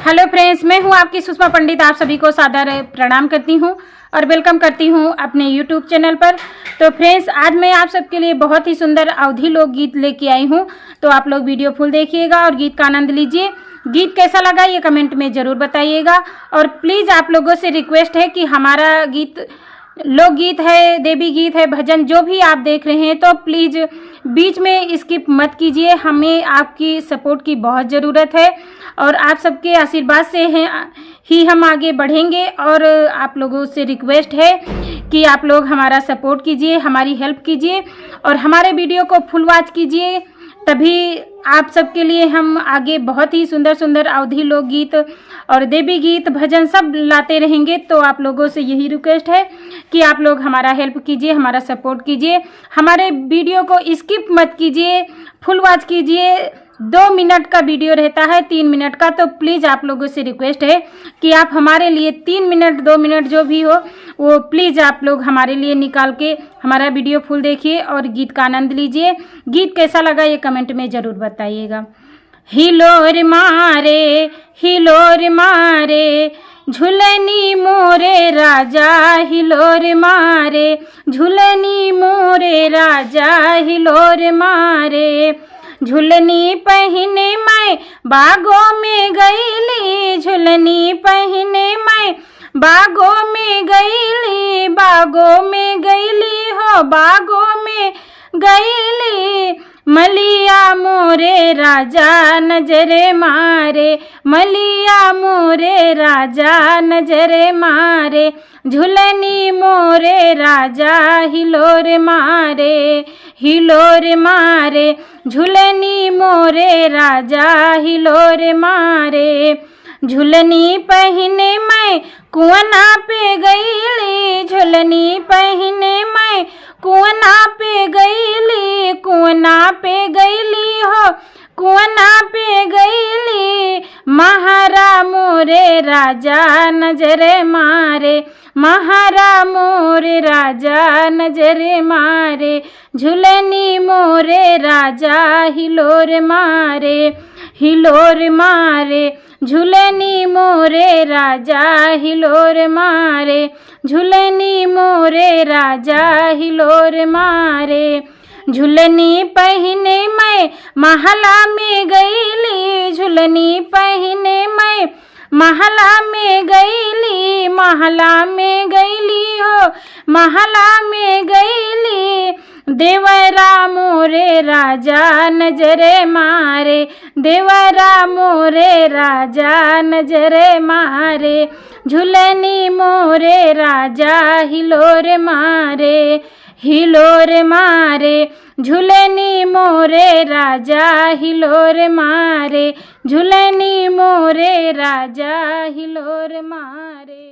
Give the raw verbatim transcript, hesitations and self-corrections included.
Hello friends, मैं हूँ आपकी सुषमा पंडित। आप सभी को सादर प्रणाम करती हूँ और welcome करती हूँ अपने YouTube channel पर। तो friends, आज मैं आप सबके लिए बहुत ही सुंदर अवधी लोकगीत लेके आई हूँ। तो आप लोग video full देखिएगा और गीत का आनंद लीजिए। गीत कैसा लगा, ये comment में ज़रूर बताइएगा। और please, आप लोगों से request है कि हमारा गीत, लोकगीत है, देवी गीत है, भजन, जो भी आप देख रहे हैं, तो please बीच में skip मत कीजिए। हमें आपकी support की बहुत ज़रूरत है और आप सबके आशीर्वाद से हैं, ही हम आगे बढ़ेंगे। और आप लोगों से request है कि आप लोग हमारा support कीजिए, हमारी help कीजिए और हमारे video को full watch कीजिए, तभी आप सबके लिए हम आगे बहुत ही सुंदर सुंदर अवधी लोकगीत और देवी गीत, भजन सब लाते रहेंगे। तो आप लोगों से यही request है कि आप लोग हमारा help कीजिए, हमारा support कीजिए, हमारे video को skip मत कीजिए, full watch कीजिए। दो मिनट का video रहता है, तीन मिनट का, तो please आप लोगों से request है कि आप हमारे लिए तीन मिनट, दो मिनट जो भी हो, वो please आप लोग हमारे लिए निकाल के हमारा video full देखिए और गीत का आनंद लीजिए। गीत कैसा लगा, ये comment में ज़रूर बताइएगा। हिलोर मारे, हिलोर मारे, झुलनी मोरे राजा, हिलोर मारे, झुलनी मोरे राजा, हिलोर मारे। झुलनी पहिने मैं बागों में गईली, झुलनी पहिने मैं बागों में गईली, बागों में गईली हो, बागों में गईली। मलिया मोरे राजा नजर मारे, मलिया मोरे राजा नजर मारे। झुलनी मोरे राजा हिलोर मारे, हिलोर मारे। झुलनी मोरे राजा हिलोर मारे। झुलनी पहिने मैं कुआना पे गईली, झुलनी पहिने मैं कुआना पे गईली, कुआना पे गईली हो, कुआना पे गईली। महारा मोरे राजा नजर मारे, महारा मोरे राजा नजर मारे। झुलनी मोरे राजा हिलोर मारे, हिलोर मारे। झुलनी मोरे राजा हिलोर मारे, झुलनी मोरे राजा हिलोर मारे। झुलनी पहिने मैं महला में गईली, झुलनी पहिने मैं महला में गईली, महला में गईली हो, महला में गईली। देवरा मोरे राजा नजर मारे, देवरा मोरे राजा नजर मारे। झुलनी मोरे राजा हिलोर मारे, हिलोर मारे। झुलनी मोरे राजा हिलोर मारे, झुलनी मोरे राजा हिलोर मारे।